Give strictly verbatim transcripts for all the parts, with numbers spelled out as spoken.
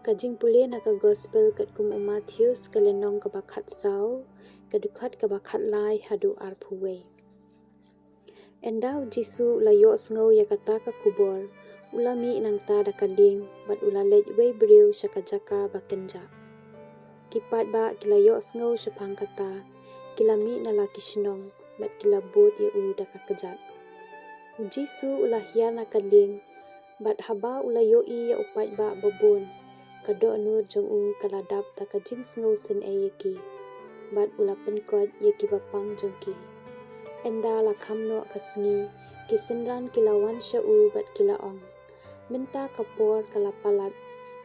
Ka jingpule na ka Gospel katkum u Mathaios, ka lynnong kaba khatsaw, ka dkhot kaba khatlai haduh arphew wei. Ynda u Jisu u la ïohsngew ïa kata ka khubor, u la mih nangta da ka lieng, bad u la leit uwei briew sha ka jaka ba kynjah. Ki paidbah ki la ïohsngew shaphang kata, ki la mih na la ki shnong, bad ki la bud ïa u da ka kjat. U Jisu u la hiar na ka lieng, bad haba u la ïohi ïa u paidbah babun, ka dohnud jong u ka la dap da ka jingsngewsynei ïa ki, bad u la pynkoit ïa ki bapang jong ki. Ynda la kham noh ka sngi, ki synran ki la wan sha u bad ki la ong, mynta ka por ka la palat,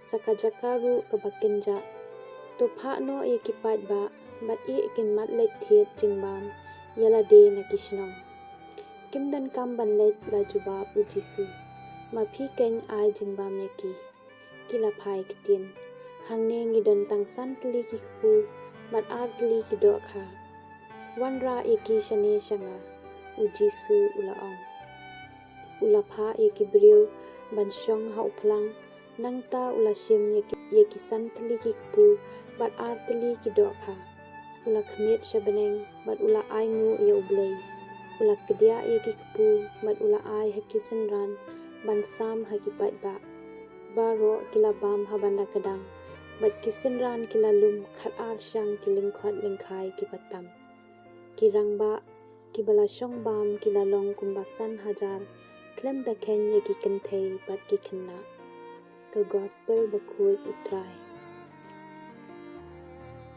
sa ka jaka ruh kaba kynjah. To phah noh ïa ki paidbah, bad ïeh kin mat leit thied jingbam ïa lade na ki shnong. Kim donkam ban leit, la jubab u Jisu. Ma phi keiñ ai jingbam ïa ki. Ki la phai ktien. Hangne ngi don tang san tylli ki kpu, bad ar tylli ki dohkha. Wanrah ïa ki shane sha nga, u Jisu u la ong. U la phah ïa ki briew ban shong ha u phlang, nangta u la shim ïa ki, ïa ki san tylli ki kpu, bad ar tylli ki dohkha. U la khmied sha bneng, bad u la ainguh ïa u Blei. U la kdiah ïa ki kpu, bad u la ai ha ki synran ban sam ha ki paidbah. Baroh ki la bam ha ban da kdang, bad ki synran ki la lum khat ar shang ki lyngkhot lyngkhai kiba tam. Ki rangbah kiba la shong bam ki la long kumba san hajar, khlem da kheiñ ïa ki kynthei bad ki khynnah. Ka Gospel bakhuid u Trai.